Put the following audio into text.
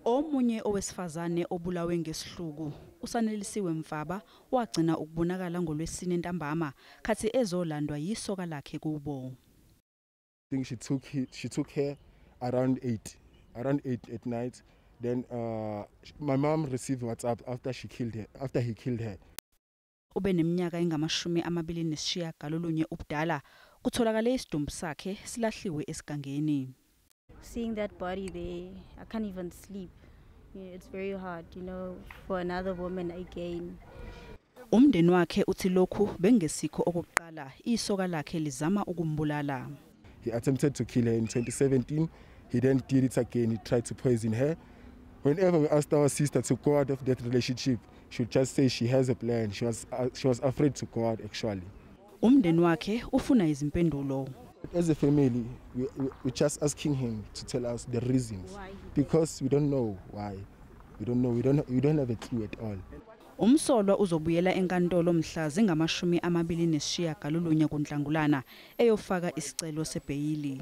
Omunye owesifazane obulawe ngesihluku, uSanelisiswe Mfaba, wagcina ukubonakala ngoLwesine ntambama, khathi ezolandwa yisoka lakhe kubo. I think she took her around 8 at night. Then my mom received WhatsApp after he killed her. Ube neminyaka engama-29 ubudala, kutholakala isidumbu sakhe silahlwe esigangeni. Seeing that body there, I can't even sleep. It's very hard, for another woman again. Umndeni wakhe uthi lokhu bengesikho okokuqala isoka lakhe lizama ukumbulala. He attempted to kill her in 2017. He then did it again. He tried to poison her. Whenever we asked our sister to go out of that relationship, she would just say she has a plan. She was afraid to go out actually. Umndeni wakhe ufuna izimpendulo. As a family, we're just asking him to tell us the reasons. Why? Because we don't know why. We don't know. We don't have a clue at all. Umsolwa uzobuyela enkantolo mhla zingama-29 kuNhlangulana eyofaka isicelo sebheyili.